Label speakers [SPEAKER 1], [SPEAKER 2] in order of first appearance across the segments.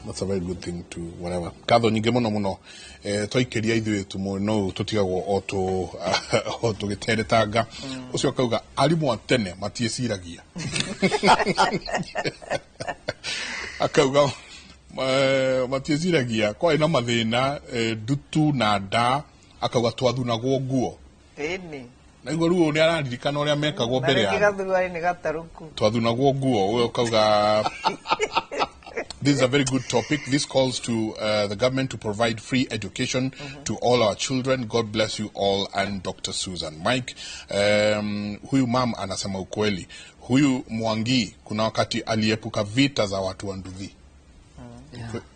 [SPEAKER 1] That's a very good thing to whatever. Ngatho nyingĩ mũno mũno. Twaikiria ithuĩ no tũtigagwo o tũ o tũgĩteretanga. Ũcio akauga arimũ a tene matiĩciragia. Akauga matiĩciragia, kwarĩ na mathĩna, ndutu na nda, akauga twathunagwo nguo.
[SPEAKER 2] Ĩni.
[SPEAKER 1] Na igua rĩu nĩ araririkana ũrĩa mekagwo
[SPEAKER 2] Na
[SPEAKER 1] mbere
[SPEAKER 2] rĩngĩ
[SPEAKER 1] ya
[SPEAKER 2] gathuruarĩ nĩ gatarũku.
[SPEAKER 1] Twathunagwo nguo. Ũyũ akauga, "This is a very good topic. This calls to the government to provide free education to all our children. God bless you all and Dr. Susan Mike." Huyu mam anasema ukweli. Huyu Mwangi kuna wakati aliepuka vita za watu wa nduthi.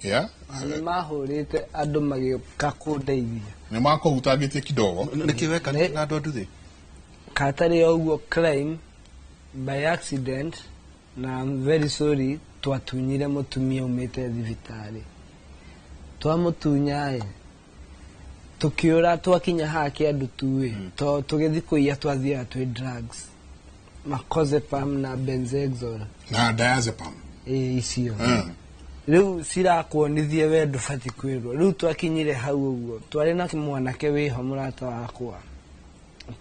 [SPEAKER 1] Yeah?
[SPEAKER 3] Nĩ mahũrĩte andũ magĩũka kũndeithia.
[SPEAKER 1] Nĩ makũhutangĩtie kidogo.
[SPEAKER 4] Nĩkĩ weka na andũ a nduthi?
[SPEAKER 3] Katarĩ o ũguo, crime by accident, na I'm very sorry, twatunyire mũtumia umĩte thibitarĩ. Twamũtunya ĩ, tũkĩũra. Twakinya haha Kĩandutu ĩ, to tũgĩthiĩ kũiya, twathiaga twĩ drugs, maclonazepam na benzexol.
[SPEAKER 1] Na diazepam.
[SPEAKER 3] Ĩ, icio rĩu cirakuonithie we ndũbati kwĩrwo. Rĩu twakinyire hau ũguo, twarĩ na mwanake wĩho, mũrata wakwa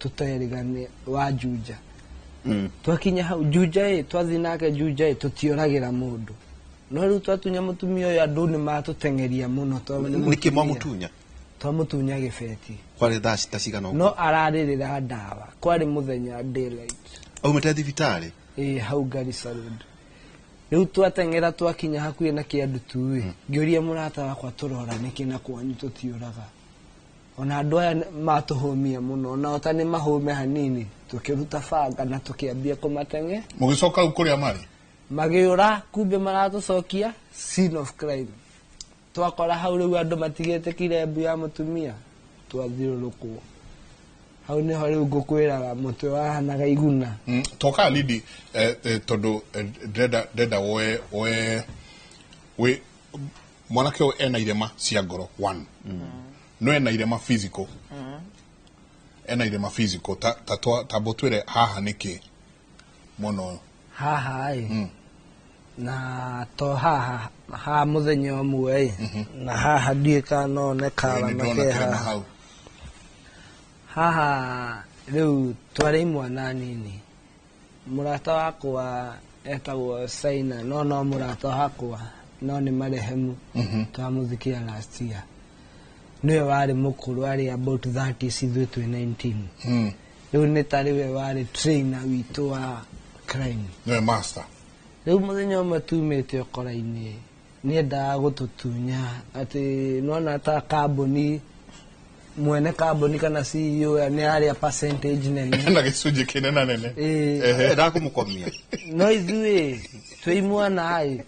[SPEAKER 3] tũterĩgane wa Juja. Twakinya hau Juja ĩ, twathiĩ nake Juja ĩ, tũtioragĩra mũndũ, no rĩu twatunya mũtumia ũyũ, andũ nĩ matũteng'eria mũno tondũ nĩ
[SPEAKER 4] Nĩkĩ
[SPEAKER 3] mũtumia.
[SPEAKER 4] mwamũtunya?
[SPEAKER 3] Twamũtunya gĩbeti.
[SPEAKER 4] Kwarĩ thaa ta cigana ũguo?
[SPEAKER 3] No ararĩrĩra ndawa, kwarĩ mũthenya, daylight.
[SPEAKER 4] Aumĩte thibitarĩ?
[SPEAKER 3] Ĩ, hau Garissa Road. Rĩu twateng'era, twakinya hakuhĩ na Kĩandutu ĩ, ngĩũria mũrata wakwa, tũrora nĩkĩ na kwanyu tũtiũraga? Ona andũ aya matũhũmia mũno, ona ota nĩ mahũme hanini. Tũkĩruta banga na tũkĩambia kũmateng'e.
[SPEAKER 1] Mũgĩcoka rĩu kũrĩa marĩ?
[SPEAKER 3] Magĩũra, kumbe maratũcokia scene of crime. Twakora hau rĩu andũ matigĩtĩkire mbu ya mũtumia, twathiũrũrũkwo hau. Nĩho rĩu ngũkwĩraga mũtwe wahanaga iguna.
[SPEAKER 1] Toka Lidi, tondũ ndĩrenda woe wĩ mwanake ũyũ ena irema cia ngoro one, no ena irema physical, ena irema physical ta tamba ũtwĩre haha nĩkĩ mwena ũyũ.
[SPEAKER 3] Haha ĩ, na to haha haha mũthenya ũmwe ĩ, na haha ndiũĩ kana no one
[SPEAKER 1] Ĩ,
[SPEAKER 3] kara
[SPEAKER 1] nĩ ndĩrona
[SPEAKER 3] make
[SPEAKER 1] kĩrema
[SPEAKER 3] haha.
[SPEAKER 1] Hau.
[SPEAKER 3] Haha rĩu twarĩ imwana nini. Mũrata wakwa etagwo Saina, no mũrata wakwa no nĩ marehemu, twamũthikia last year. Nĩwe warĩ mũkũrũ, arĩ about 30, ithuĩ twĩ 19. Rĩu nĩ tarĩ we warĩ trainer witũ wa crime.
[SPEAKER 1] Nĩwe master.
[SPEAKER 3] Rĩu mũthenya ũmwe tumĩte ũkora-inĩ, nĩendaga gũtũtunya atĩ nona ta kambuni, mwene kambuni kana CEO nĩ arĩa percentage nene.
[SPEAKER 1] Na gĩcunjĩ kĩnene nene.
[SPEAKER 3] Ĩĩ.
[SPEAKER 4] Endaga kũmũkomia.
[SPEAKER 3] No ithuĩ twĩ imwana ĩ,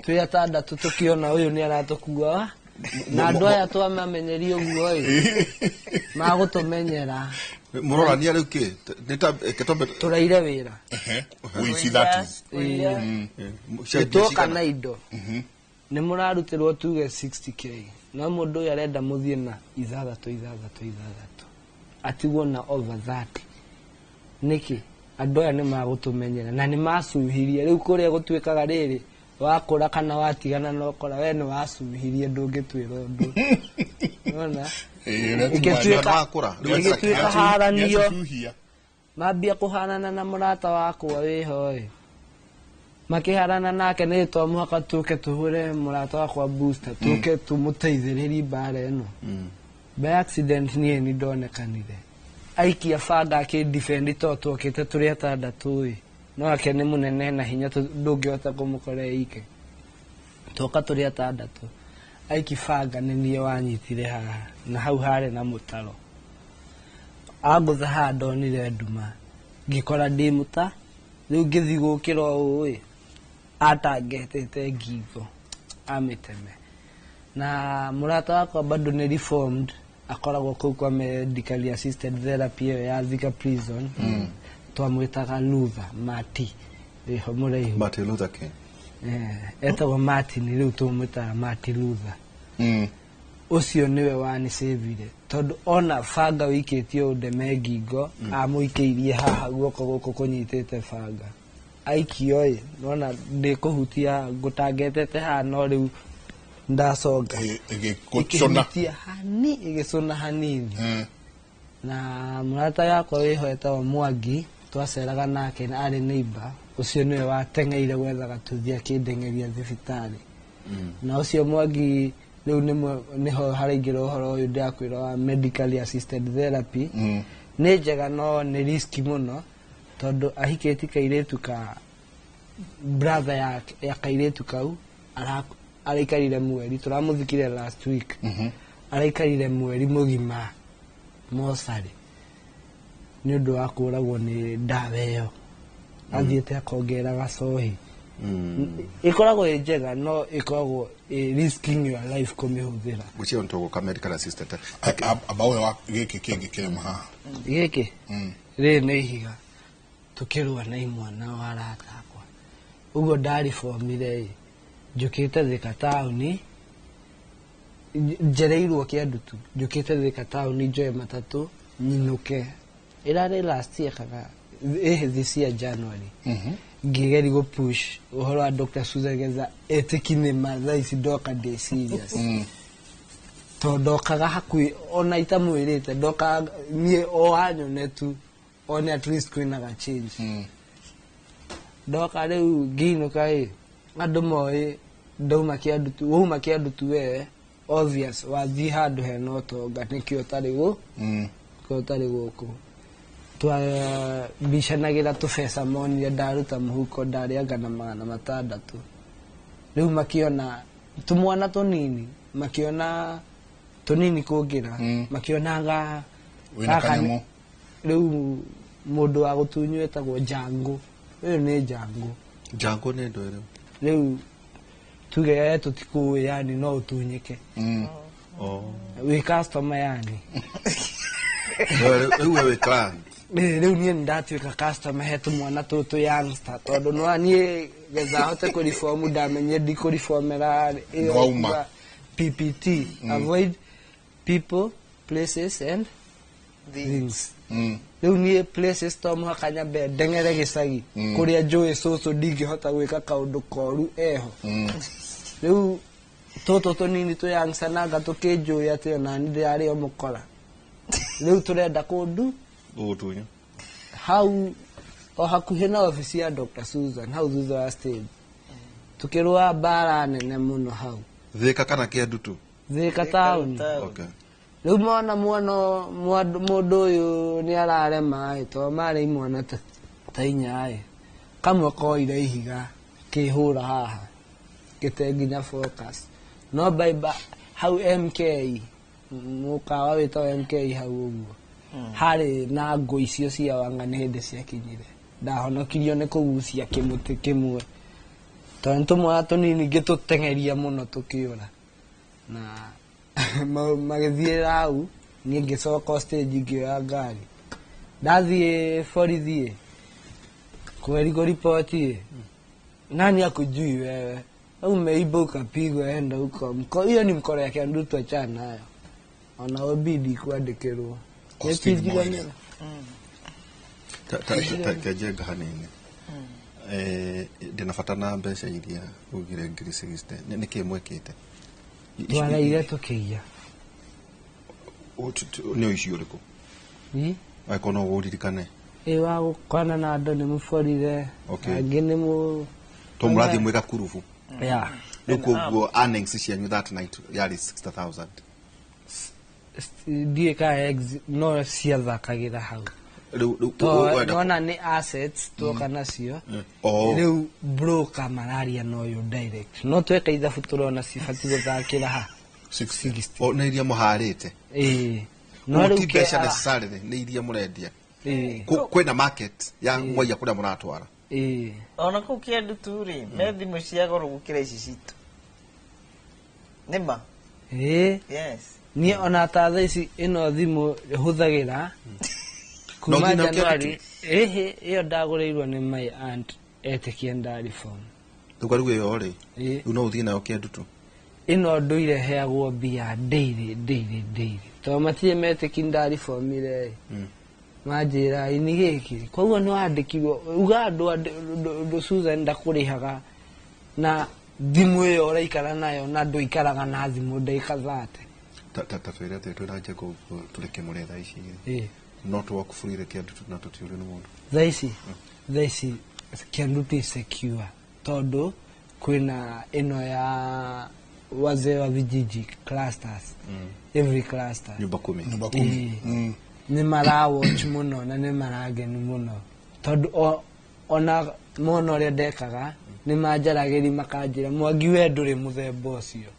[SPEAKER 3] twĩ atandatũ, tũkĩona ũyũ nĩ aratũkua, na andũ aya twamamenyeria ũguo ĩ, magũtũmenyera.
[SPEAKER 4] Mũrorania rĩu kĩ nĩ ta kĩtombe?
[SPEAKER 3] Tũraire wĩra.
[SPEAKER 1] Ehe. Ũici, that is.
[SPEAKER 3] Nĩtuoka na indo, nĩ mũrarutĩrwo tuge 60K, no mũndũ ũyũ arenda mũthiĩ na ithathatũ ithathatũ ithathatũ, atigwo na over 30. Nĩkĩ? Andũ aya nĩ magũtũmenyera na nĩ macuhirie. Rĩu kũrĩa gũtuĩkaga rĩrĩ, wakũra kana watigana na ũkora we nĩ wacuhirie, ndũngĩtwĩra ũndũ nona.
[SPEAKER 1] Ĩ, ũrĩa
[SPEAKER 3] Ĩgĩtuĩka-
[SPEAKER 4] Wakũra. Rĩu
[SPEAKER 3] ĩgĩtuĩka haranio.
[SPEAKER 1] Nĩacuhia.
[SPEAKER 3] Mambia kũhanana na mũrata wakwa wĩho ĩ, makĩharana nake, nĩ to mũhaka tũke tũhũre mũrata wakwa booster, tũke tũmũteithĩrĩrie mbara ĩno. By accident niĩ nĩ ndonekanire aikia banga akĩndefend, to twokĩte tũrĩ atandatũ ĩ, no ake nĩ mũnene na hinya, ndũngĩhota kũmũkora ike. Twoka tũrĩ atandatũ, aiki banga, nĩ niĩ wanyitire haha, na hau harĩ na mũtaro. Angũtha haha, ndonire nduma, ngĩkora ndĩ mũta. Rĩu ngĩthiĩ gũkĩra ũũ ĩ, atangetete ngingo amĩteme. Na mũrata wakwa bado nĩ reformed, akoragwo kũu kwa medically assisted therapy ĩyo ya Thika Prison. Twamwĩtaga Luther Mati, wĩho mũraihu.
[SPEAKER 4] Martin Luther King.
[SPEAKER 3] Eh, etagwo Martin, rĩu tũmwĩtaga Martin Luther. Ũcio nĩwe wanicĩvire, tondũ ona banga wĩikĩtio ũndeme ngingo, amũikĩirie haha guoko gũkũ kũnyitĩte banga, aikio ĩ, nona ndĩkũhutia, ngũtangetete haha, no rĩu Ndaconga.
[SPEAKER 1] Ĩgĩgũcũna.
[SPEAKER 3] Ĩkĩhutia hani, ĩgĩcũna hanini. Na mũrata yakwa wĩho etagwo Mwangi, twaceraga nake na arĩ neighbor ũcio, nĩwe wateng'eire gwetha gatuthi akĩndengeria thibitarĩ. Na ũcio Mwangi rĩu nĩho haraingĩra ũhoro ũyũ ndĩrakwĩra wa medically assisted therapy. Nĩ njega no nĩ riski mũno, tondũ ahikĩti kairĩtu ka brother ya kairĩtu kau araikarire mweri, tũramũthikire last week, araikarire mweri mũgima mocarĩ nĩ ũndũ wa kũragwo nĩ ndawa ĩyo, athiĩte akongerera gacohi. Ĩkoragwo ĩ njega no ĩkoragwo ĩ risking your life kũmĩhũthĩra.
[SPEAKER 4] Gwĩciria nĩ tũgũka medical assistant.
[SPEAKER 1] Amba ũyũ wa gĩkĩ kĩngĩ kĩrema haha.
[SPEAKER 3] Gĩkĩ rĩrĩ nĩ ihiga tũkĩrũa na imwana wa arata akwa ũguo ndaribomire ĩ njũkĩte Thika taũni, njereirwo Kĩandutu, njũkĩte Thika taũni njoe matatũ nyinũke. Ĩrarĩ last year kana ĩhĩ this year January, ngĩgeri gũ push ũhoro wa Dr. Susan getha etĩki nĩma thaa ici ndoka ndĩ serious, tondũ ndokaga hakuhĩ ona itamwĩrĩte, ndokaga niĩ o anyone tu one at least kwĩna ga change. Ndoka rĩu ngĩinũka ĩ andũ moĩ ndauma Kĩandutu, wauma Kĩandutu we obvious wathiĩ handũ hena ũtonga, nĩkĩo ũtarĩ gũ nĩkĩo ũtarĩ gũkũ. Twambicanagĩra tũbeca, monire ndaruta mũhuko ndarĩanga na 600. Rĩu makĩona tũmwana tũnini, makĩona tũnini kũngĩra, makĩonaga
[SPEAKER 1] Wĩna
[SPEAKER 3] gaka
[SPEAKER 1] kanyamũ.
[SPEAKER 3] Rĩu mũndũ wa gũtunywo etagwo njangũ, ũyũ nĩ njangũ.
[SPEAKER 4] Njango nĩ ndũ rĩu?
[SPEAKER 3] Rĩu tuge we tũtikũĩ, yani no ũtunyĩke.
[SPEAKER 4] Oh.
[SPEAKER 3] Wĩ customer yani.
[SPEAKER 4] Rĩu we wĩ client.
[SPEAKER 3] Rĩu niĩ nĩndatuĩka customer he tũmwana tũtũ youngster, tondũ nĩwa niĩ getha hote kũribomu ndamenyire ndikũribomera ĩyo.
[SPEAKER 1] Nĩwauma.
[SPEAKER 3] Kuga PPT, avoid people, places and things. Rĩu niĩ places to mũhaka nyambe ndeng'ere gĩcagi kũrĩa njũĩ cũcũ ndingĩhota gwĩka kaũndũ koru eho. Rĩu tũtũ tũnini tũ youngster nanga tũkĩnjũĩ atĩ ona niĩ ndĩrarĩ o mũkora, rĩu tũrenda kũndu
[SPEAKER 4] Ũgũtunya.
[SPEAKER 3] Hau o hakuhĩ na obici ya Dr. Susan, hau thutha wa stage, tukĩrũa mbara nene mũno hau.
[SPEAKER 4] Thika kana Kĩandutu?
[SPEAKER 3] Thika taũni.
[SPEAKER 4] Okay.
[SPEAKER 3] Rĩu mona mwana mũndũ ũyũ nĩ ararema ĩ, tondũ marĩ imwana ta inya ĩ, kamwe koire ihiga kĩhũra haha gĩte nginya focus no baiba hau MK, mũkawa wĩtagwo MK hau ũguo harĩ na ngũ icio cia wanga, nĩ hĩndĩ ciakinyire ndahonokirio nĩ kũgucia kĩmũtĩ kĩmwe, tondũ nĩ tũmwana tũnini ngĩtũteng'eria mũno tũkĩũra na magĩthiĩra hau. Niĩ ngĩcoka stage ngĩoya ngari ndathiĩ borithi kweri kũripoti. Nani akujui wewe? Umeiba ukapigwa, enda huko. Hiyo ni mkoro ya Kiandutu, achana nayo, ona obidi kwandĩkĩrwo.
[SPEAKER 1] O Steve Mwene.
[SPEAKER 4] Kenjenga hanini. Ndĩna bata na mbeca iria ugire 60,000. Nĩ kĩ mwekĩte?
[SPEAKER 3] Twaraire tũkĩiya.
[SPEAKER 4] Nĩ ũici ũrĩkũ?
[SPEAKER 3] Ĩ?
[SPEAKER 4] Angĩkorwo no ũririkane.
[SPEAKER 3] Ĩ wa gũkwana na andũ nĩ mũborire. Angĩ nĩ mũ
[SPEAKER 4] To mũrathiĩ mwĩ gakurubu.
[SPEAKER 3] Ya.
[SPEAKER 4] Rĩu koguo earnings cianyu that night yarĩ 60,000?
[SPEAKER 3] Ndiĩ ka no ciathakagĩra hau.
[SPEAKER 4] Rĩu
[SPEAKER 3] To
[SPEAKER 4] wenda
[SPEAKER 3] nona nĩ assets tuoka nacio.
[SPEAKER 4] Oh.
[SPEAKER 3] Rĩu broker mararia na ũyũ direct, no tweka ithabu tũrona cibatiĩ gũthakĩra ha
[SPEAKER 1] 60.
[SPEAKER 4] O nĩ iria mũharĩte?
[SPEAKER 3] Ĩĩ, no
[SPEAKER 4] no
[SPEAKER 3] rĩu
[SPEAKER 4] ti mbeca necessarily, nĩ iria mũrendia.
[SPEAKER 3] Ĩĩ.
[SPEAKER 4] Kwĩna market ya mwaiya kũrĩa mũratwara?
[SPEAKER 3] Ĩĩ.
[SPEAKER 2] Ona kũu Kĩandutu rĩ, me thimũ cia goro gũkĩra ici citũ nĩma.
[SPEAKER 3] Ĩĩ.
[SPEAKER 2] Yes.
[SPEAKER 3] Niĩ ona ta thaa ici ĩno thimũ hũthagĩra kuma
[SPEAKER 4] No nginya
[SPEAKER 3] January, ĩhĩ ĩyo ndagũrĩirwo nĩ my aunt etĩkia ndariform.
[SPEAKER 4] Rĩu rĩu ĩyo rĩ,
[SPEAKER 3] Ĩĩ.
[SPEAKER 4] rĩu no ũthiĩ nayo Kĩandutu?
[SPEAKER 3] Ĩno ndũire heagwo mbia daily daily daily, tondũ matirĩ metĩki ndaribomire ĩ, manjĩra ini gĩkĩ koguo nĩ wandĩkirwo uga andũ Susan ndakũrĩhaga na Thimũ ĩyo ũraikara nayo na ndũikaraga na thimũ ndagĩka 30.
[SPEAKER 4] Ta twĩre atĩ twĩna Njenga ũguo tũrĩ kĩmũrĩa thaa ici rĩ, no tũwalk free Kĩandutu na tũtiũrio nĩ mũndũ?
[SPEAKER 3] Thaa ici Kĩandutu is secure tondũ kwĩna ĩno ya wazee wa vijiji clusters, every cluster.
[SPEAKER 4] Nyumba kumi.
[SPEAKER 1] Nyumba kumi.
[SPEAKER 3] Ĩĩ. Nĩ marawatch mũno na nĩ marageni mũno tondũ ona mona ũrĩa ndekaga nĩ manjaragĩri makanjĩra, "Mwangi, we ndũrĩ mũthemba ũcio,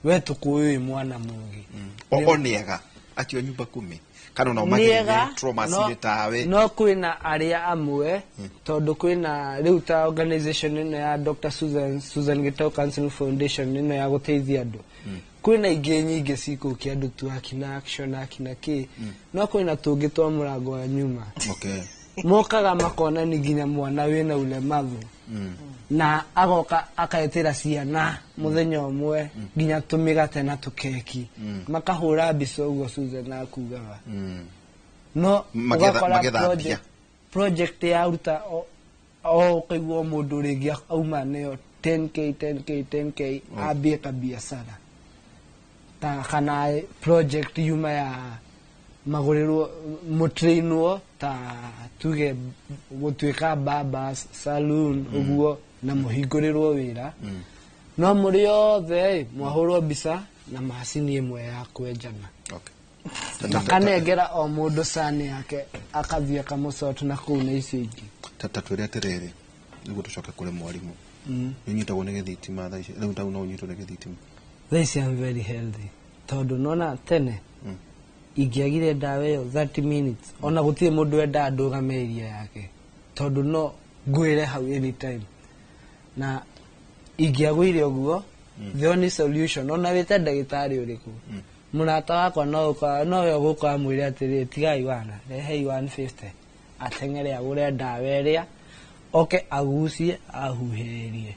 [SPEAKER 3] we tũkũĩ wĩ mwana mũgĩ."
[SPEAKER 4] O nĩega atio nyumba kumi kana ona
[SPEAKER 3] Nĩega,
[SPEAKER 4] magereire trauma cirĩ tawe?
[SPEAKER 3] No kwĩna arĩa amwe tondũ kwĩna rĩu ta organization ĩno ya Dr. Susan Gitau Counseling Foundation, ĩno ya gũteithia andũ. Kwĩna ingĩ nyingĩ cikũu Kĩandutu, akina Action, akina kĩ, no kwĩna tũngĩ twa mũrango wa nyuma. Mokaga makona ni nginya mwana wĩna ulemavu na agoka akaetĩra ciana mũthenya ũmwe nginya tũmĩgate na tũkeki, makahũra mbica ũguo Susan akugaga. No ũgakora
[SPEAKER 4] Magethambia.
[SPEAKER 3] Project yaruta o ũkaigua o mũndũ rĩngĩ auma nĩyo 10K, 10K, 10K, ambie kabiacara ta kana project yuma ya magũrĩrwo mũtrainwo ta tuge gũtuĩka barbers saloon ũguo na mũhingũrĩrwo wĩra, no mũrĩ othe mwahũrwo mbica na macini ĩmwe ya kwenjana. Makanengera o mũndũ cani yake akathiĩ akamũcot na kũu na icio ingĩ.
[SPEAKER 4] Ta twĩre atĩrĩrĩ nĩguo tũcoke kũrĩ mwarimũ, nĩ ũnyitagwo nĩ gĩthitima thaa ici? Rĩu tau no ũnyitwo nĩ gĩthitima?
[SPEAKER 3] Thaa ici I'm very healthy tondũ nona tene ingĩagire ndawa ĩyo 30 minutes, ona gũtirĩ mũndũ wendaga ndũgame area yake tondũ no ngwĩre hau anytime, na ingĩagũire ũguo the only solution, ona wĩte ndagĩtarĩ ũrĩkũ, mũrata wakwa no nowe ũgũka amwĩre atĩrĩ, "Tigai wana rehei 150," ateng'ere agũre ndawa ĩrĩa oke agucie ahuhĩrĩrie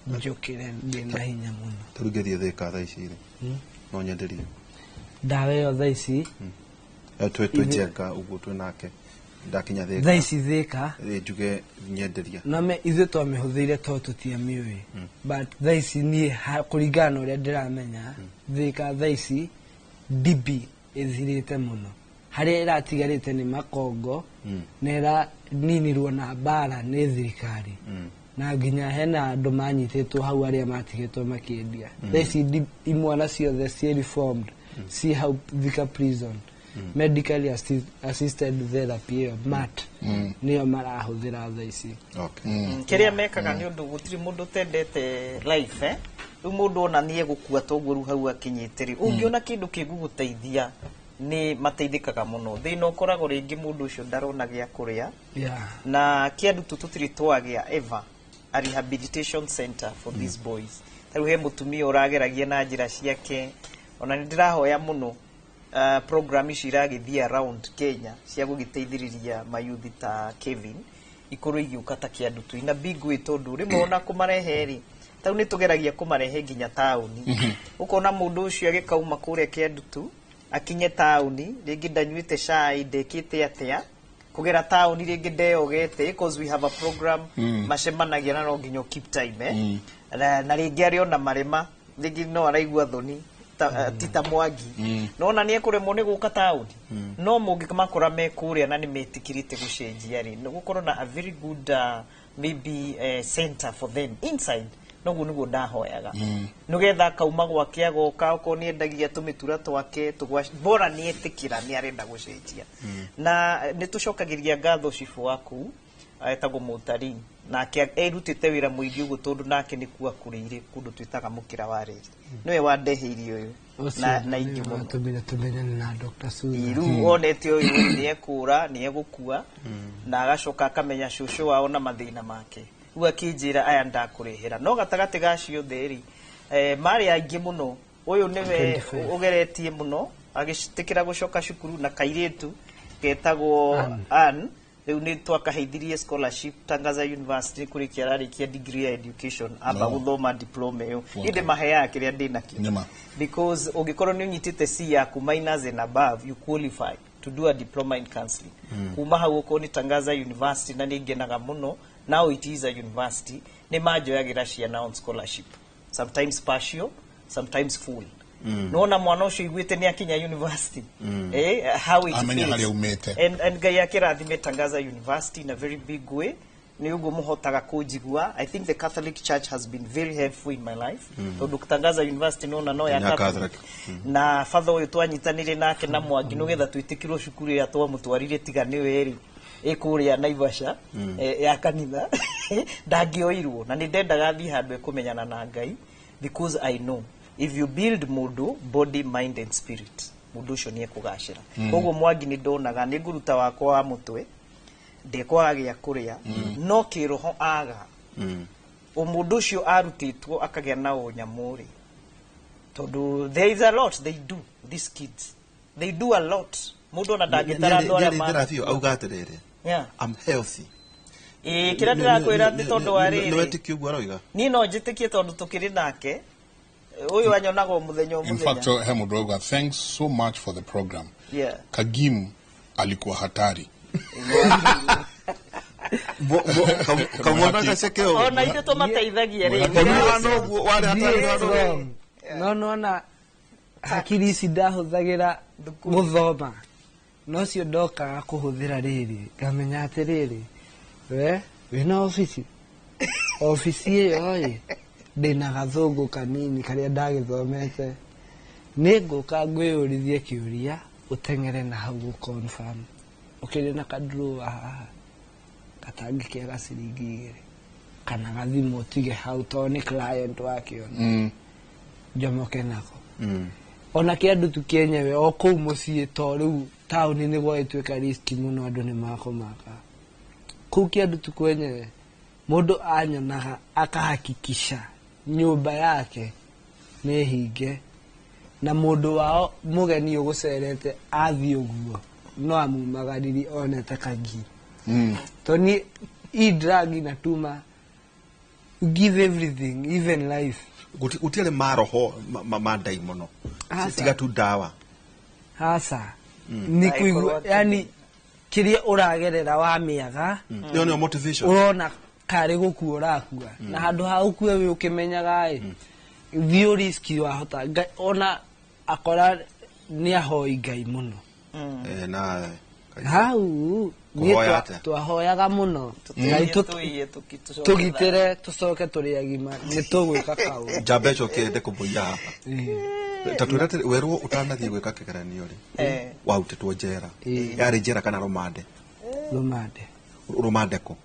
[SPEAKER 3] njũkĩre ndĩna hinya mũno.
[SPEAKER 4] Ta rĩu ngĩthiĩ Thĩka thaa ici rĩ, no nyenderio?
[SPEAKER 3] Ndawa ĩyo thaa ici
[SPEAKER 4] Twĩ Njenga ũguo twĩ nake, ndakinya
[SPEAKER 3] thaa
[SPEAKER 4] Thĩka
[SPEAKER 3] ici Thĩka
[SPEAKER 4] ĩ, njuge nyenderia?
[SPEAKER 3] No me ithuĩ twamĩhũthĩire tondũ tũtiamĩũĩ, but thaa ici niĩ kũringana na ũrĩa ndĩramenya, Thĩka thaa ici DB ĩthirĩte mũno, harĩa ĩratigarĩte nĩ Makongo na ĩraninirwo na mbara nĩ thirikari na nginya hena andũ manyitĩtwo hau arĩa matigĩtwo makĩendia. Thaa ici imwana ciothe ciĩ reformed, ciĩ hau Thika prison, medically assisted therapy ĩyo MAT nĩyo marahũthĩra thaa ici.
[SPEAKER 2] Kĩrĩa mekaga nĩ ũndũ gũtirĩ mũndũ ũtendete life, eh? Rĩu mũndũ ona nĩ egũkua toguo rĩu hau akinyĩte rĩ, ũngĩona kĩndũ kĩngũgũteithia nĩ mateithĩkaga mũno. Thĩna ũkoragwo rĩngĩ mũndũ ũcio ndarona gĩa kũrĩa. Na Kĩandutu tũtirĩ twagĩa ever a rehabilitation center for these boys. Ta rĩu he mũtumia ũrageragia na njĩra ciake, ona nĩ ndĩrahoya mũno program ici iragĩthiĩ around Kenya cia gũgĩteithĩrĩria mayuthi ta Kevin ikorwo igĩũka ta Kĩandutu ina big way, tondũ rĩmwe ona kũmarehe rĩ, tau nĩ tũgeragia kũmarehe nginya taũni, ũkona mũndũ ũcio agĩkauma kũrĩa Kĩandutu akinye taũni rĩngĩ ndanyuĩte cai, ndekĩte atĩa kũgera taũni, rĩngĩ ndeyogete, because we have a program macemanagia na no nginya keep time, eh? Na rĩngĩ arĩ ona marema, rĩngĩ no araigua thoni ta, ti ta Mwangi, nona nĩ ekũremwo nĩ gũka taũni, no mũngĩmakora me kũrĩa na nĩ metĩkĩrĩte gũcenjia rĩ, nĩ gũkorwo na a very good maybe center for them inside. Noguo nĩguo ndahoyaga nĩgetha akauma gwake agoka, okorwo nĩ endagia tũmĩtura twake tũgwa, bora nĩ etĩkĩra nĩ arenda gũcenjia. Na nĩ tũcokagĩria ngatho cibũ waku etagwo Mũtari, nake erutĩte wĩra mũingĩ ũguo tondũ nake nĩkuo akũrĩire kũndũ twĩtaga mũkĩra wa reri, nĩwe wandeheire ũyũ na ingĩ mũno.
[SPEAKER 3] Watũmire tũmenyane na Dr. Susan.
[SPEAKER 2] Rĩu onete ũyũ nĩ ekũra, nĩ egũkua, na agacoka akamenya cũcũ wao na mathĩna make, rĩu akĩnjĩra aya ndakũrehera. No gatagatĩ ga ciothe rĩ, marĩ aingĩ mũno, ũyũ nĩwe
[SPEAKER 3] 25.
[SPEAKER 2] ũgeretie mũno agĩtĩkĩra gũcoka cukuru na kairĩtu getagwo Ann. Rĩu nĩ twakaheithirie scholarship Tangaza University kũrĩkia, ararĩkia degree ya education, amba gũthoma diploma ĩyo. Niĩ ndĩmaheaga kĩrĩa ndĩnakĩo
[SPEAKER 1] Nĩma.
[SPEAKER 2] because ũngĩkorwo nĩ ũnyitĩte C yaku minus and above, you qualify to do a diploma in counseling. Kuma hau ũkorwo nĩ Tangaza University, na nĩ ngenaga mũno now it is a university, nĩ manjoyagĩra ciana on scholarship. Sometimes partial, sometimes full. Nona mwana ũcio iguĩte nĩ akinya university, how it
[SPEAKER 1] Amenya
[SPEAKER 2] feels.
[SPEAKER 1] harĩa umĩte.
[SPEAKER 2] And Ngai akĩrathime Tangaza University in a very big way. Nĩ ũguo mũhotaga kũnjigua. I think the Catholic Church has been very helpful in my life, tondũ Tangaza University nona no ya
[SPEAKER 4] Nĩ ya
[SPEAKER 2] Catholic.
[SPEAKER 4] Catholic.
[SPEAKER 2] Na father ũyũ twanyitanĩire nake na Mwangi nĩgetha twĩtĩkĩrwo cukuru ĩrĩa twamũtwarire, tiga nĩwe rĩ, ĩkũrĩa Naivasha, ya kanitha ndangĩoirwo, na nĩ ndendaga thiĩ handũ ĩkũmenyana na Ngai, because I know if you build mũndũ body, mind and spirit, mũndũ ũcio nĩ ekũgacĩra. Koguo Mwangi nĩ ndonaga nĩ ngũruta wakwa wa mũtwe, ndekwaga gĩa kũrĩa, no kĩroho aga mũndũ ũcio arutĩtwo akagĩa na ũnyamũ rĩ, tondũ there is a lot they do. These kids, they do a lot. Mũndũ ona ndangĩtara andũ arĩa
[SPEAKER 4] Nĩarĩ biũ auga atĩrĩrĩ, "I'm healthy."
[SPEAKER 2] Ĩĩ, kĩrĩa ndĩrakwĩra atĩ tondũ wa
[SPEAKER 4] Nĩ
[SPEAKER 2] rĩrĩ,
[SPEAKER 4] wetĩkia ũguo aroiga?
[SPEAKER 2] Niĩ no njĩtĩkie, tondũ tũkĩrĩ nake ũyũ anyonaga o mũthenya o
[SPEAKER 1] In fact,
[SPEAKER 2] mũthenya.
[SPEAKER 1] he mũndũ auga, "Thanks so much for the program. Kagim alikuwa hatari."
[SPEAKER 4] Kamwana gaceke ũguo.
[SPEAKER 2] Ona ithuĩ tũmateithagia rĩ.
[SPEAKER 4] Kamwana ũguo warĩ hatari
[SPEAKER 3] Thiĩ
[SPEAKER 4] handũ.
[SPEAKER 3] strong. No nona hakiri ici ndahũthagĩra gũthoma nocio ndokaga kũhũthĩra rĩrĩ, ngamenya atĩrĩrĩ, we wĩna obici, obici ĩyo ĩ ndĩna gathũngũ kanini karĩa ndagĩthomete, nĩ ngũka ngwĩyũrithie kĩũria, ũteng'ere na hau gũ confirm ũkĩrĩ na kadrawer haha gatangĩkĩaga ciringi 2 kana gathimũ ũtige hau tondũ nĩ client wakĩona, njomoke nako. Ona kĩandutu kĩenyewe o kũu mũciĩ, to rĩu taũni nĩ gwagĩtuĩka riski mũno, andũ nĩ makũmaka kũu kĩandutu kwenyewe. Mũndũ anyonaga akahakikisha nyũmba yake nĩ hinge, na mũndũ wao mũgeni ũgũcerete athiĩ ũguo no amumagariri onete kangi. To ni hii drug inatuma you give everything, even life.
[SPEAKER 4] Gũtiarĩ maroho ma ndaimono?
[SPEAKER 3] Aca.
[SPEAKER 4] Tiga tu ndawa.
[SPEAKER 3] Hasa nĩ kũigua, yani kĩrĩa ũragerera wa mĩaga.
[SPEAKER 4] Ĩyo nĩyo motivation.
[SPEAKER 3] Ũrona karĩ gũkua ũrakua, na handũ ha ũkue wĩ ũkĩmenyaga ĩ thiĩ riski wahota. Ona akora nĩ ahoi Ngai mũno.
[SPEAKER 4] Na
[SPEAKER 3] hau niĩ
[SPEAKER 4] Kũhoya atĩa?
[SPEAKER 3] Twahoyaga mũno Ngai tũgitĩre tũcoke tũrĩ agima, nĩ tũgwĩka kaũndũ.
[SPEAKER 4] Njamba ĩcoke ende kũmũiya haha. Ta twĩre atĩrĩ, werwo ũtanathiĩ gwĩka kĩgeranio rĩ, warutĩtwo njera? Yarĩ njera kana rũmande?
[SPEAKER 3] Rũmande.
[SPEAKER 4] Rũmande kũ?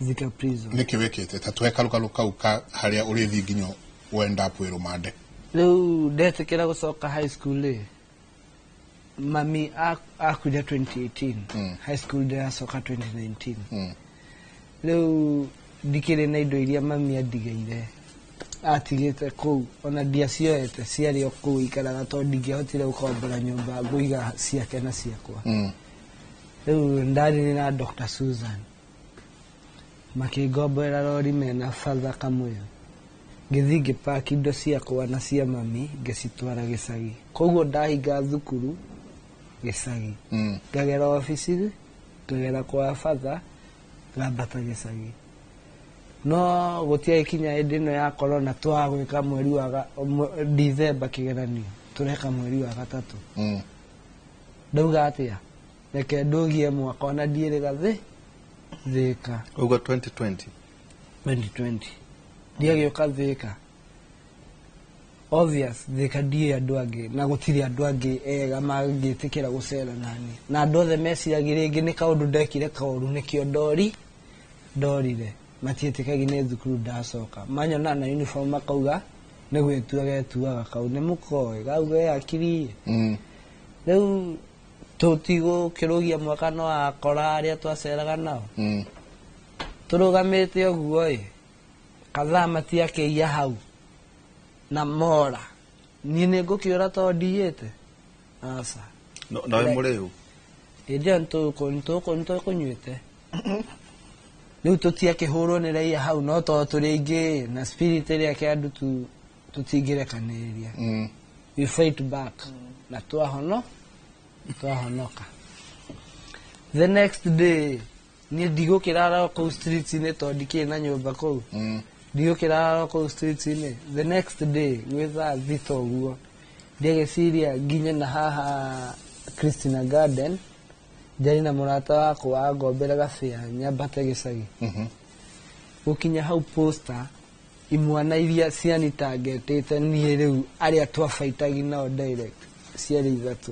[SPEAKER 3] Thika Prison.
[SPEAKER 1] Nĩkĩ wĩkĩte? Ta tũhe karũgano kau ka harĩa ũrĩthiĩ nginya wenda up wĩ rũmande.
[SPEAKER 3] Rĩu ndetĩkĩra gũcoka high school rĩ, mami akuire 2018. High school ndĩracoka 2019. Rĩu ndikĩrĩ na indo iria mami andigĩire, atigĩte kũu, ona ndiacioete, ciarĩ o kũu ikaraga, tondũ ndingĩahotire gũkombora nyũmba ngũiga ciake na ciakwa. Rĩu ndarĩ na Dr. Susan, makĩngomborera rori mena batha kamũyũ, ngĩthiĩ ngĩpaki indo ciakwa na cia mami, ngĩcitwara gĩcagi. Koguo ndahinga thukuru gĩcagi, ngagera obici, ngagera kwa batha, ngambata gĩcagi, no gũtiagĩkinya hĩndĩ ĩno ya corona twagwĩka mweri wa December kĩgeranio, tũreka mweri wa gatatũ. Ndauga atĩa, reke ndũgie mwaka ona ndiĩrĩga thĩ Thĩka.
[SPEAKER 4] Ũguo 2020?
[SPEAKER 3] 2020 ndiagĩũka Thĩka. Obvious Thĩka ndiĩ andũ angĩ, na gũtirĩ andũ angĩ ega mangĩtĩkĩra gũcera nani, na andũ othe meciragia rĩngĩ nĩ kaũndũ ndekire koru, nĩkĩo ndori ndorire. Matiĩtĩkagia nĩ thukuru ndacoka, manyona na uniform makauga nĩ gwĩtua getuaga kau nĩ mũkoĩ kau ge akiri. Rĩu tũtigũkĩrũgia mwaka no akora arĩa twaceraga nao. Tũrũgamĩte ũguo ĩ kathaa matiakĩiya hau na mora, niĩ nĩ ngũkĩũra tondũ ndiyĩte aca.
[SPEAKER 4] Nawe mũrĩu?
[SPEAKER 3] Hĩndĩ ĩyo nĩtũkũnyuĩte, rĩu tũtiakĩhũrwo nĩ raia hau, no tondũ tũrĩ aingĩ na spirit ĩrĩa kĩandũ tu tũtingĩrekanĩrĩria. We fight back na twahonoka. The next day niĩ ndigũkĩrara kũu streets-inĩ tondũ ndikĩrĩ na nyũmba kũu. Ndigũkĩrara kũu streets-inĩ. The next day gwĩ thaa 6 ũguo, ndĩgĩciria nginye na haha Christina Garden, njarĩ na mũrata wakwa angombere gabĩa nyambate gĩcagi. Gũkinya hau posta, imwana iria cianitangetĩte niĩ rĩu arĩa twabaitagi nao direct ciarĩ ithatũ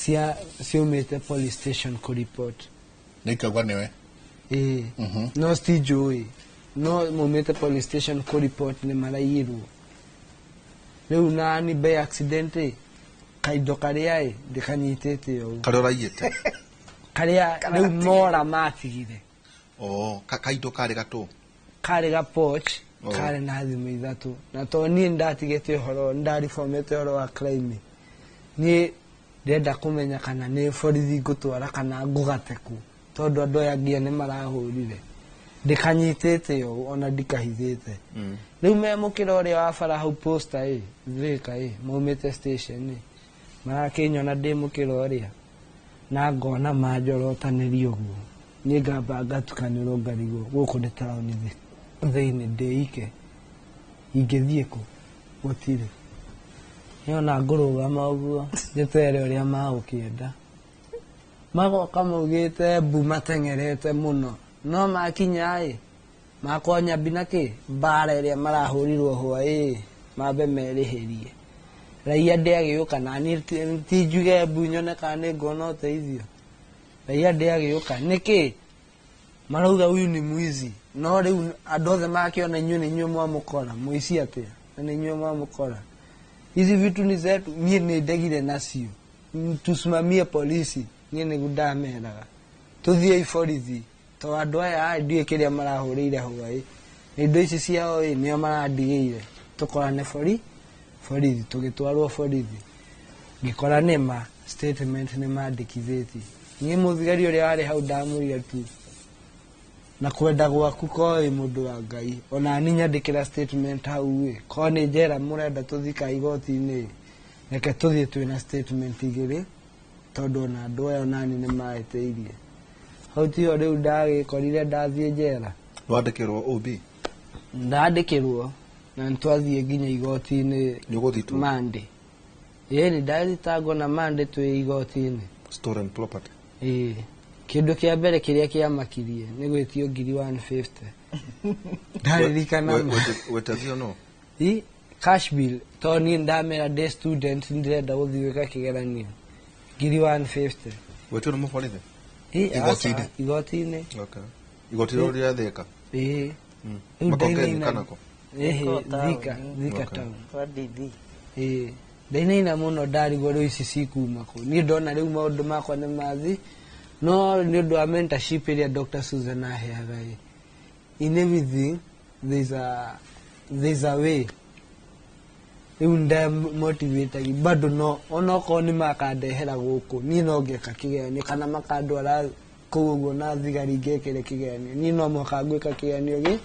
[SPEAKER 3] cia ciumĩte police station kũripot.
[SPEAKER 1] Nĩ ikauga nĩwe?
[SPEAKER 3] Ĩĩ, no citinjũĩ, no maumĩte police station kũripot nĩ maraiyirwo. Rĩu nani by accident ĩ kaindo karĩa ĩ ndĩkanyitĩte ũũ.
[SPEAKER 4] Karĩa ũraiyĩte?
[SPEAKER 3] Karĩa rĩu mora matigire.
[SPEAKER 4] Oh, kaindo karĩ gatũ?
[SPEAKER 3] Karĩ ga pouch.
[SPEAKER 4] Oh.
[SPEAKER 3] Karĩ na thimũ ithatũ, na to niĩ ndatigĩte ũhoro, ndaribomete ũhoro wa crime, niĩ ndĩrenda kũmenya kana nĩ borithi ngũtwara kana ngũgate kũ, tondũ andũ aya nginya nĩ marahũrire. Ndĩkanyitĩte ũũ ona ndikahithĩte. Rĩu me mũkĩra ũrĩa wa bara hau posta ĩ Thika ĩ maumĩte station ĩ marakĩnyona ndĩ mũkĩra ũrĩa na ngona manjorotanĩria ũguo, niĩ ngamba ngatukanĩrwo, ngarigwo gũkũ nĩ taũni thĩinĩ ndĩ ike, ingĩthiĩ kũ? Gũtirĩ. Nĩona ngũrũgama ũguo njeterere ũrĩa magũkĩenda. Magoka maugĩte mbu mateng'erete mũno, no makinya ĩ makwa nyambi na kĩ mbara ĩrĩa marahũrirwo hwaĩ mambe merĩhĩrie raia. Ndĩagĩũka na niĩ ti njuge mbu nyone kana nĩ nguona ũteithio. Raia ndĩagĩũka nĩkĩ marauga huyu ni mwizi, no rĩu andũ othe makĩona inyuĩ nĩ inyuĩ mwamũkora mũici atĩa, na nĩ inyuĩ mwamũkora. Hizi vitu ni zetu, niĩ nĩ ndegire nacio. Tusimamie polisi, niĩ nĩguo ndameraga tũthiĩ borithi to andũ aya ĩ ndiũĩ kĩrĩa marahũrĩire hwaĩ, indo ici ciao ĩ nĩo marandigĩire, tũkorane borithi. Tũgĩtwarwo borithi, ngĩkora nĩma statement nĩ mandĩkithĩtie. Niĩ mũthigari ũrĩa warĩ hau ndamwĩrire tu na kwenda gwaku ko wĩ mũndũ wa Ngai, ona ni nyandĩkĩra statement hau ĩ ko nĩ njera mũrenda tũthika igoti-inĩ, reke tũthiĩ twĩna statement igĩrĩ, tondũ ona andũ aya onani nĩ mahĩtĩirie. Hau tiho rĩu ndagĩkorire ndathiĩ njera.
[SPEAKER 4] Wandĩkĩrwo OB?
[SPEAKER 3] Ndandĩkĩrwo na nĩtwathiĩ nginya igoti-inĩ.
[SPEAKER 4] Nĩ ũgũthitwo?
[SPEAKER 3] Mande ĩĩ nĩ ndathitangwo na mande twĩ igoti-inĩ.
[SPEAKER 4] Stolen property?
[SPEAKER 3] Ĩĩ, kĩndũ kĩa mbere kĩrĩa kĩamakirie nĩ gwĩtio ngiri 150, ndaririkana.
[SPEAKER 4] Wetagio no?
[SPEAKER 3] I cash bill, tondũ niĩ ndamera ndĩ student, ndĩrenda gũthiĩ gwĩka kĩgeranio, ngiri 150.
[SPEAKER 4] Wetio nĩ mũborithi?
[SPEAKER 3] Ĩ,
[SPEAKER 1] Igoti-inĩ?
[SPEAKER 3] aca, igoti-inĩ.
[SPEAKER 4] Okay. Igoti rĩu rĩa Thika?
[SPEAKER 3] Ĩĩ. Rĩu
[SPEAKER 4] Makongeni
[SPEAKER 3] ndainaina.
[SPEAKER 4] kana kũ?
[SPEAKER 3] Ĩhĩ,
[SPEAKER 2] Ko taũni.
[SPEAKER 3] Thika, Thika town.
[SPEAKER 2] Kwa DD.
[SPEAKER 3] Ĩĩ, ndainaina mũno, ndarigwo rĩu ici cikuma kũ. Niĩ ndona rĩu maũndũ makwa nĩ mathi, no nĩ ũndũ wa mentorship ĩrĩa Dr. Susan aheaga ĩ, in everything there's a way. Rĩu ndamotivatagi bado, no onokorwo nĩ makandehera gũkũ, niĩ no ngeka kĩgeranio kana makandwara kũu ũguo na thigari ngekĩre kĩgeranio, niĩ no mũhaka ngwĩka kĩgeranio gĩ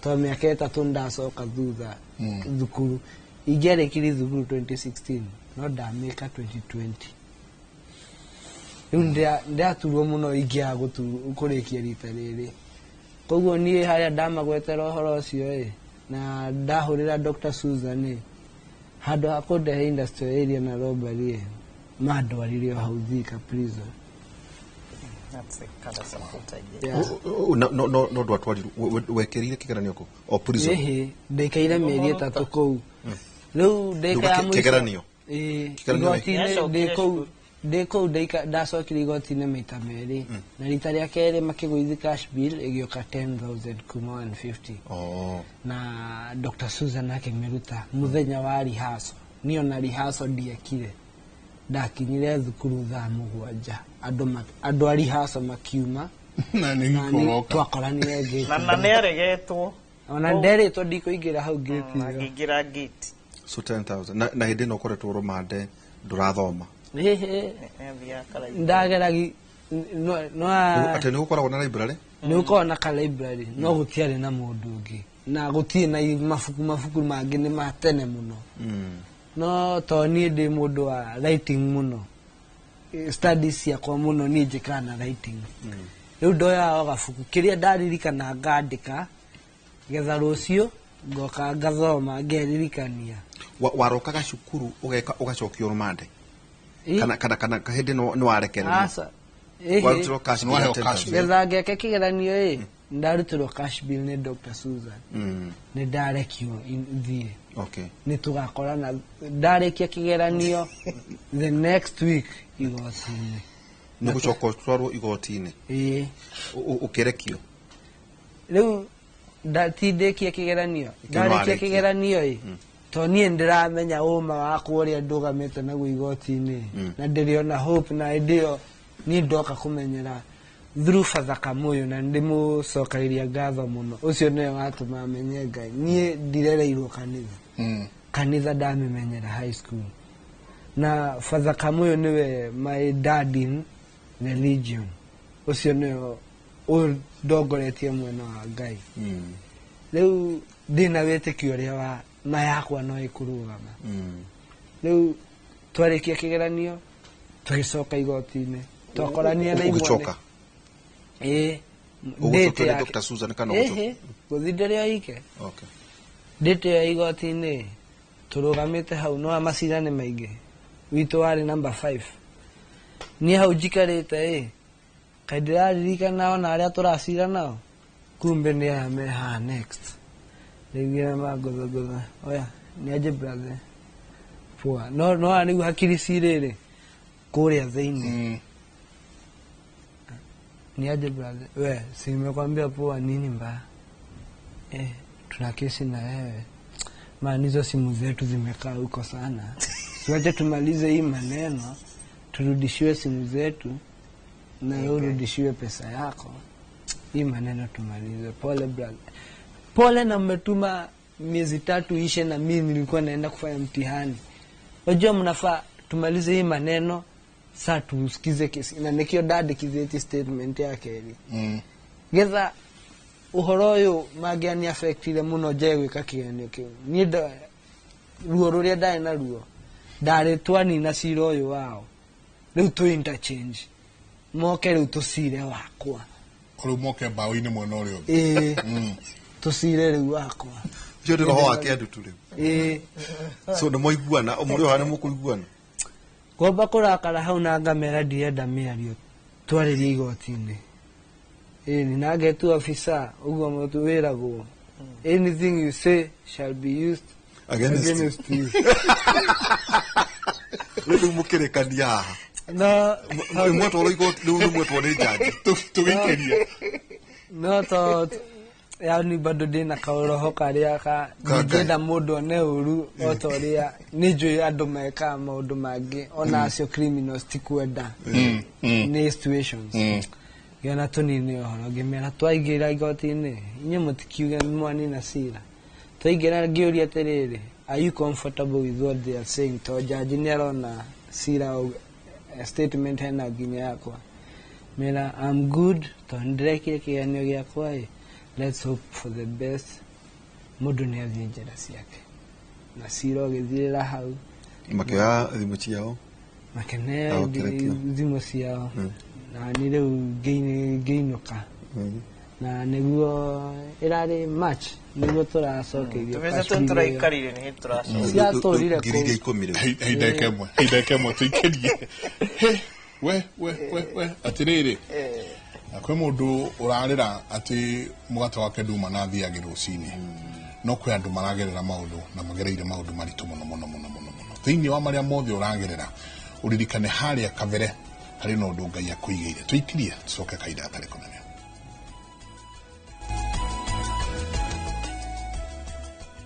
[SPEAKER 3] tondũ mĩaka 3 ndacoka thutha thukuru. Ingĩarĩkirie thukuru 2016, no ndamĩka 2020. Rĩu ndĩraturwo mũno ingĩaga kũrĩkia rita rĩrĩ. Koguo niĩ harĩa ndamagwetera ũhoro ũcio ĩ na ndahũrĩra Dr. Susan ĩ handũ ha kũndehe industrial area na robbery ĩ mandwarire o hau Thika prison.
[SPEAKER 2] That's the kind of support I get.
[SPEAKER 3] Yeah.
[SPEAKER 4] No ndwatwarirwo wekĩrire kĩgeranio kũ o prison?
[SPEAKER 3] Ĩhĩ, ndaikaire mĩeri 3 kũu. Rĩu ndĩka ya
[SPEAKER 4] Rĩu
[SPEAKER 3] mũico
[SPEAKER 4] kĩgeranio?
[SPEAKER 3] Ĩĩ,
[SPEAKER 4] Kĩgeranio ĩ?
[SPEAKER 3] igoti-inĩ
[SPEAKER 2] Nĩacokire
[SPEAKER 3] ndĩ kũu
[SPEAKER 2] cukuru.
[SPEAKER 3] Ndĩ kũu ndacokire igoti-inĩ maita merĩ, na rita rĩa kerĩ makĩgũithi cash bill ĩgĩũka 10,000 kuma 150.
[SPEAKER 4] Oh.
[SPEAKER 3] Na Dr. Susan akĩmĩruta mũthenya wa rehearsal. Niĩ ona rehearsal ndiekire, ndakinyire thukuru thaa 7, andũ a rehearsal makiuma.
[SPEAKER 1] Na nĩ
[SPEAKER 3] na nĩ
[SPEAKER 1] ikũroka.
[SPEAKER 3] twakoranire gate.
[SPEAKER 2] Na nĩ aregetwo.
[SPEAKER 3] Ona nderĩtwo ndikũingĩra hau gate ĩyo.
[SPEAKER 2] Akĩingĩra gate.
[SPEAKER 4] So 10,000 na hĩndĩ ĩno ũkoretwo rũmande ndũrathoma?
[SPEAKER 3] Ĩhĩ.
[SPEAKER 2] Nĩathiaga karaithĩ.
[SPEAKER 3] Ndageragi no
[SPEAKER 4] Atĩ nĩ gũkoragwo na library?
[SPEAKER 3] Nĩ gũkoragwo na ka library, no gũtiarĩ na mũndũ ũngĩ na gũtirĩ na mabuku mangĩ nĩ ma tene mũno. No to niĩ ndĩ mũndũ wa writing mũno. Studies ciakwa mũno niĩ njĩkaga na writing. Rĩu ndoyaga o gabuku kĩrĩa ndaririkana ngandĩka. Getha rũciũ ngoka ngathoma ngeririkania.
[SPEAKER 4] Warokaga cukuru ũgeka ũgacokio rũmande kana hĩndĩ nĩ warekererio?
[SPEAKER 3] Aca. Ĩhĩ.
[SPEAKER 4] Warutirwo cash bill ya
[SPEAKER 1] Nĩwaheo cash
[SPEAKER 4] 10,000.
[SPEAKER 1] bill.
[SPEAKER 3] Getha ngeke kĩgeranio ĩ ndarutirwo cash bill nĩ Dr. Susan. Nĩ ndarekio thiĩ.
[SPEAKER 4] Okay.
[SPEAKER 3] Nĩ tũgakorana ndarĩkia kĩgeranio the next week igoti-inĩ.
[SPEAKER 4] Nĩ gũcoka ũtwarwo igoti-inĩ.
[SPEAKER 3] Ĩĩ.
[SPEAKER 4] Ũkĩrekio.
[SPEAKER 3] Rĩu tindĩkie kĩgeranio.
[SPEAKER 4] Kĩo
[SPEAKER 3] Ndarĩkia
[SPEAKER 4] nĩwarĩkia.
[SPEAKER 3] kĩgeranio ĩ to niĩ ndĩramenya ũma wakwa ũrĩa ndũgamĩte naguo igoti-inĩ na ndĩrĩ ona hope na hĩndĩ ĩyo niĩ ndoka kũmenyera through Father Kamũyũ na ndĩmũcokagĩria ngatho mũno. Ũcio nĩwe watũma menye Ngai. Niĩ ndirereirwo kanitha. Kanitha ndamĩmenyera high school. Na Father Kamũyũ nĩwe my dad in religion. Ũcio nĩwe ũndongoretie mwena wa Ngai. Rĩu ndĩna wĩtĩkio ũrĩa wa ma yakwa no ĩkũrũgama. Rĩu twarĩkia kĩgeranio tũgĩcoka igoti-inĩ. Twakorania na imwe.
[SPEAKER 4] Ũgĩcoka?
[SPEAKER 3] Ĩĩ.
[SPEAKER 4] Ũgũcokio
[SPEAKER 3] Date
[SPEAKER 4] nĩ
[SPEAKER 3] yake-
[SPEAKER 4] Dr. Susan kana ũgũcoka?
[SPEAKER 3] Ĩhĩ, gũthiĩ ndĩrĩ o ike.
[SPEAKER 4] Okay.
[SPEAKER 3] Date ya igoti-inĩ tũrũgamĩte hau no macira nĩ maingĩ. Witũ warĩ number 5. Niĩ hau njikarĩte ĩ kaĩ ndĩraririkana ona arĩa tũracira nao kumbe nĩ aya me haha next. Rĩu mangũthũngũtha oya nĩ aje brother poa no no rĩu hakiri cirĩrĩ kũrĩa thĩinĩ. Ni aje brother, we si nimekwambia poa, nini mbaya? Tuna kesi na wewe. Maana hizo simu zetu zimekaa huko sana. Siwache tumalize hii maneno, turudishiwe simu zetu na wewe urudishiwe pesa yako. Hii maneno tumalize. Pole brother. Pole na mmetuma miezi 3 ishe na mimi nilikuwa naenda kufanya mtihani. Wajua mnafaa tumalize hii maneno saa tusikize kesi. Na nikio dad kizeti statement yake ri. Getha uhoro uyu mangiani affectire muno njae gwika kigeranio kiu. Niĩ ruo ruria ndari na ruo ndari twanina cira uyu wao. Riu tu interchange. Moke riu tucire wakwa.
[SPEAKER 1] Riu moke mbaũ-inĩ mwena ũrĩa ũngĩ.
[SPEAKER 3] Ĩĩ. Tucire riu wakwa.
[SPEAKER 4] Ũcio nĩ roho wake andũ tu rĩu.
[SPEAKER 3] Ĩĩ.
[SPEAKER 4] So nĩ mwaiguana, mũrĩ o haha nĩ mũkũiguana.
[SPEAKER 3] Ngomba kũrakara hau na ngamera ndirenda mĩario twarĩrie igoti-inĩ. Ĩĩ na ngetu officer ũguo mũtu wĩragwo. Anything you say shall be used
[SPEAKER 4] Against you.
[SPEAKER 3] you.
[SPEAKER 4] Rĩu mũkĩrĩkania haha.
[SPEAKER 3] No
[SPEAKER 4] Mwetwarwo igoti rĩu nĩ mwetwo nĩ jaji.
[SPEAKER 1] Tũgĩkeria.
[SPEAKER 3] no to yani bado ndĩna kaũroho karĩa ka
[SPEAKER 4] Ka Ngai.
[SPEAKER 3] ndingĩenda mũndũ one ũru o ta ũrĩa nĩ njũĩ andũ mekaga maũndũ mangĩ ona acio criminals ti kwenda nĩ situations. Ngĩona tũnini ũhoro ngĩmera twaingĩra igoti-inĩ inyuĩ mũtikiuge mwanina cira. Twaingĩra ngĩũria atĩrĩrĩ, are you comfortable with what they are saying? To jaji nĩ arona cira statement hena nginya yakwa. Mera I'm good to ndĩrekire kĩgeranio gĩakwa ĩ let's hope for the best. Mũndũ nĩ athiĩ njĩra ciake na cira ũgĩthirĩra hau.
[SPEAKER 4] Makĩoya thimũ ciao.
[SPEAKER 3] Makeneo
[SPEAKER 4] Na ũkĩrekio.
[SPEAKER 3] thimũ ciao na nĩ rĩu ngĩinũka. Na nĩguo ĩrarĩ March nĩguo tũracokeirio
[SPEAKER 2] Tũmĩte
[SPEAKER 3] cash
[SPEAKER 2] tũ
[SPEAKER 3] bill ĩyo.
[SPEAKER 2] tũraikarire nĩ tũracoka.
[SPEAKER 3] Ciatũrire
[SPEAKER 4] Ngiri iria
[SPEAKER 3] kũu.
[SPEAKER 4] ikũmi rĩu.
[SPEAKER 1] Hei ndagĩka ĩmwe, hei ndagĩka ĩmwe tũikĩrie. He, we we we we atĩrĩrĩ. Na kwĩ mũndũ ũrarĩra atĩ mũgate wake nduma na athiage rũcinĩ. No kwĩ andũ maragerera maũndũ na magereire maũndũ maritũ mũno mũno mũno mũno mũno. Thĩinĩ wa marĩa mothe ũragerera, ũririkane harĩa kabere harĩ na ũndũ Ngai akũigĩire. Tũikirie, tũcoke kahinda gatarĩ kũnene.